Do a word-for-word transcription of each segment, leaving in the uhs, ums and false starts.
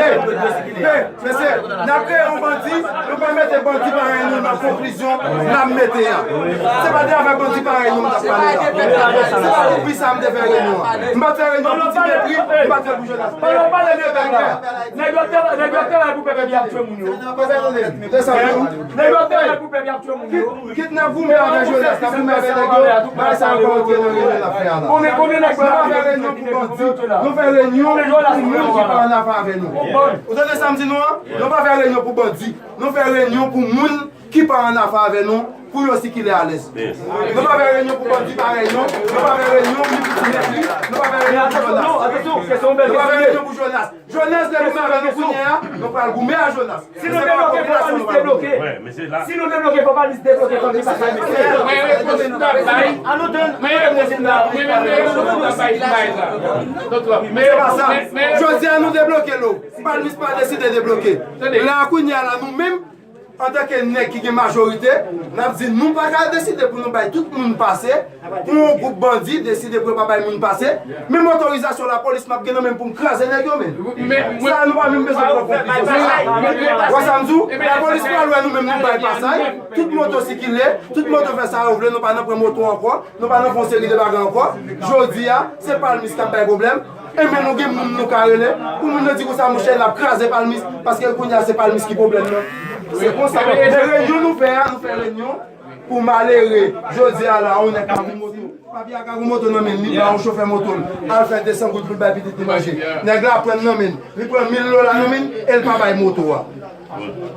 Men, mesye, n ap kreye yon bandi, nou pa mete bandi parèy nou nan konklizyon n ap mete a. Se pa de afè bandi parèy nou m t ap pale la. Se pa pou pi sa m te fè reyinyon an. M pa t fè reyinyon pou ti mepri, m pa t fè pou Jonas. Nèg yo te, nèg yo te la pou pèp, y ap tchwe moun yo. Nèg yo te la pou pèp, y ap tchwe moun yo. Kit n ap goumen avè Jonas, n ap goumen avè nèg yo, bagay sa yo pa antre nan reyinyon n ap fè a la. Konbyen, konbyen nèg yo la? Nou pa fè reyinyon pou bandi, nou fè reyinyon pou moun ki pa ann afè avè nou. Ou tande sa m di nou an? Nou pa fè reyinyon pou bandi, nou fè reyinyon pou moun ki pa ann afè avè nou, pou yo sikile alèz. Nou pa fè reyinyon pou bandi parèy nou, nou pa fè reyinyon ni pou ti mepri, nou pa fè reyinyon pou Jonas. Nou pa fè reyinyon pou Jonas. Jonas, lè nou avè nou kounye a, nou pral goumen a Jonas. Si nou debloke, fò Palmis debloke. Si nou debloke, fò Palmis debloke, fò li pase. Mwen reponn si m ta bay. Mwen reponn si m ta bay. Mwen reponn si m ta bay. Se pa sa. Jodi a nou debloke l. Palmis pa deside debloke. La kounye a la nou menm, antanke nèg ki gen majorite, n ap di nou pa ka deside pou nou bay tout moun pase, pou yon gwoup bandi deside pou yo pa bay moun pase, menm otorizasyon lapolis m ap gen nan men m pou m kraze nèg yo, men. Sa a, nou pa menm bezwen pran konklizyon sou sa. Wè sa m di w? Lapolis pral wè nou menm nou bay pasaj, tout moto sikile, tout moto fè sa yo vle, nou pa nan pran moto ankò, nou pa nan fè yon seri de bagay ankò. Jodi a, se Palmis k ap bay pwoblèm. Enben, nou gen moun nou ka rele. Pou moun nan di konsa, monchè, n ap kraze Palmis, paske kounye a se Palmis ki pwoblèm nan. Se konsa. Men reyinyon nou fè a, nou fè reyinyon pou malere. Jodi a la, yon nèg ka gou moto. Papye a ka gou moto nan men l, li ba yon chofè moto l al fè de san goud pou l bay pitit li manje. Nèg la pran nan men l, li pran mil dola nan men l, e l pa bay moto a.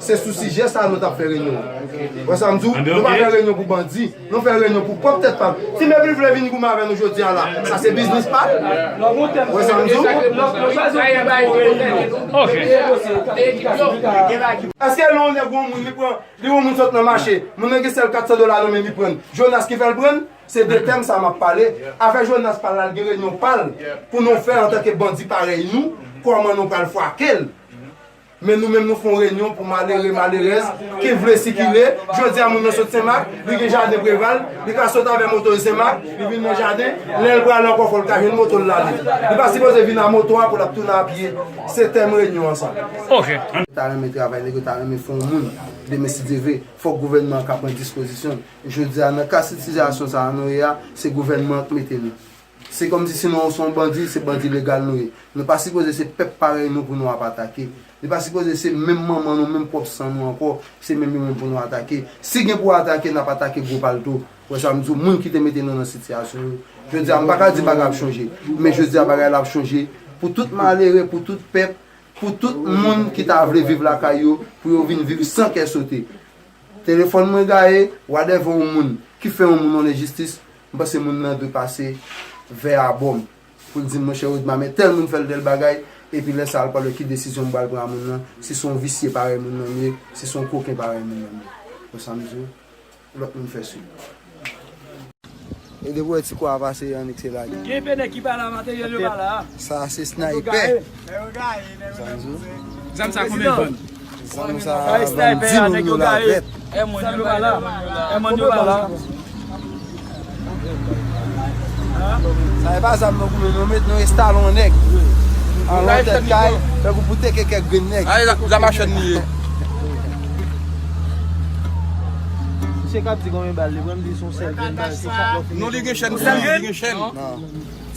Se sou sijè sa a nou t ap fè reyinyon an. Wè sa m di w? Nou pa fè reyinyon pou bandi. Nou fè reyinyon pou pwòp tèt pa n. Ti Mepri vle vin goumen avè nou jodi a la. Sa se biznis pa l. Wè sa m di w? Èske lè yon nèg wè yon moun, li pran, li wè yon moun sot nan mache, moun nan gen sèl kat san dola nan men li pran l, Jonas ki fè l pran l? Se de tèm sa m ap pale. Afè Jonas pa l la, l gen reyinyon pa l pou nou fè antanke bandi parèy nou, kòman nou pral fwake l. Men nou menm nou fè yon reyinyon pou malere, malerèz ki vle sikile. Jodi a moun nan sot Senmak, li gen jaden Preval, li ka sot avè moto l Senmak, li vin nan jaden, lè l prale ankò fò l ka jwenn moto l l ale. Li pa sipoze vin a moto a pou l ap tounen a pye. Se tèm reyinyon an sa. Ok. Ta renmen travay, nèg yo ta renmen fè yon moun. Demen si Dye vle, fòk gouvènman an ka pran dispozisyon l. Jodi a nan ka sitiyasyon sa a nou ye a, se gouvènman an k mete nou. Se kòmsi si nou se yon bandi, se bandi legal nou ye. Nou pa sipoze se pèp parèy nou pou nou ap atake. Li pa sipoze se menm manman nou, menm pwòp san nou ankò, se menm yo menm pou nou atake. Si gen pou atake, n ap atake gwo palto. Wè sa m di w, moun ki te mete nou nan sitiyasyon yo. Jodi a, m pa ka di bagay ap chanje, men jodi a bagay la ap chanje pou tout malere, pou tout pèp, pou tout moun ki ta vle viv lakay yo, pou yo vin viv san kè sote. Telefòn mwen gaye, whatever yon moun ki fè yon moun yon lenjistis, m panse moun nan dwe pase vè abò m pou l di m, monchè Rodma, men tèl moun fè l tèl bagay, epi lè sa a l pral wè ki desizyon m pral pran a moun nan, si se yon visye parèy moun nan m ye, si se yon koken parèy moun nan m ye. Wè sa m di w? Lòt moun fè sou li. E depi w wè ti kwa a pase, annik se lage. Gen pe nèg ki pa la, materyèl yo pa la. Sa a se snaypè. Nèg yo gaye, nèg yo gaye, nèg yo gaye. Zam sa konbyen l vann? Zam sa a vann di moun dola vèt. Zam yo pa la. Zam yo pa la. Sa e pa zam nan goumen, nou met, nou enstale yon nèg. An lòt tèt kay, tankou pou teke kèk grenn nèg. Ay, zam a chèn li ye. Misye k ap di konbyen bal li pran, m di se yon sèl grenn bal, se chak lè w fini. Non, li gen chèn, li gen chèn.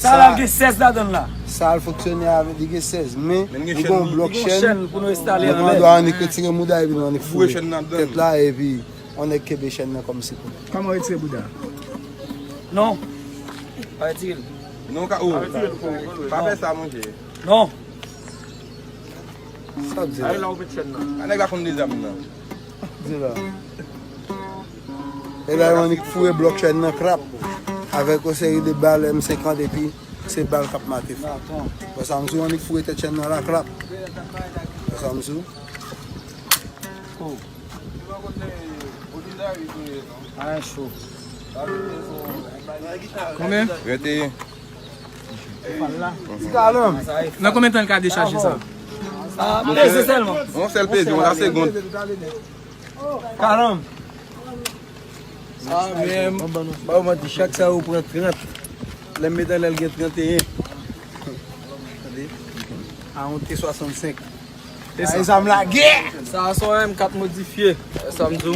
Sa la gen sèz ladan l la. Sa l fonksyone avèk, li gen sèz, men li gen yon blòk chèn. Li gen yon chèn pou nou enstale anlè. Mwen dwa annik retire mouda epi nou annik foure tèt la epi yon nèg kenbe chèn nan kòm sipò. Kòman w retire bouda? Non. Pa retire l. Non, ka, oh. Pa fè sa, monchè. Non. Sa w di la? Ay, la ou met chèn nan. A nèg la konn de zam nan. Di la. E la, yo annik foure blòk chèn nan krap. Avèk yon seri de bal M senkant epi se bal k ap mate fò. Bon, sa m di w, annik foure tèt chèn nan la krap. Bon, sa m di w. Oh. Ay, cho. Konbyen? Venteyen. Ti Kalanm. Nan konbyen tan l ka dechaje sa? Peze sèlman. Yon sèl peze, yon la segond. Kalanm. Sa menm, ba w manti, chak sa yo pran trant. Lè m met anlè l gen tranteyen. Tande? A yon T swasannsenk. E sa m lage. Sa a se yon M kat modifye. Sa m di w.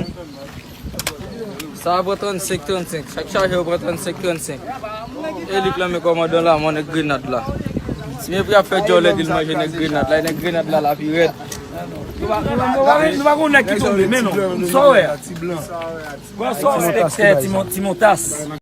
Sa a pran trannsenk trannsenk. Chak chaje yo pran trannsenk trannsenk. E li k lanmen kòmandan la, mwen nèg grenad la. Ti men pri ap fè djòlè di l manje nèg grenad la, nèg grenad la la pi rèd. Nou pa nou pa- nou pa gon nèg ki tonbe, men non. Sa w wè a? Wè sa w wè a? Ti montas.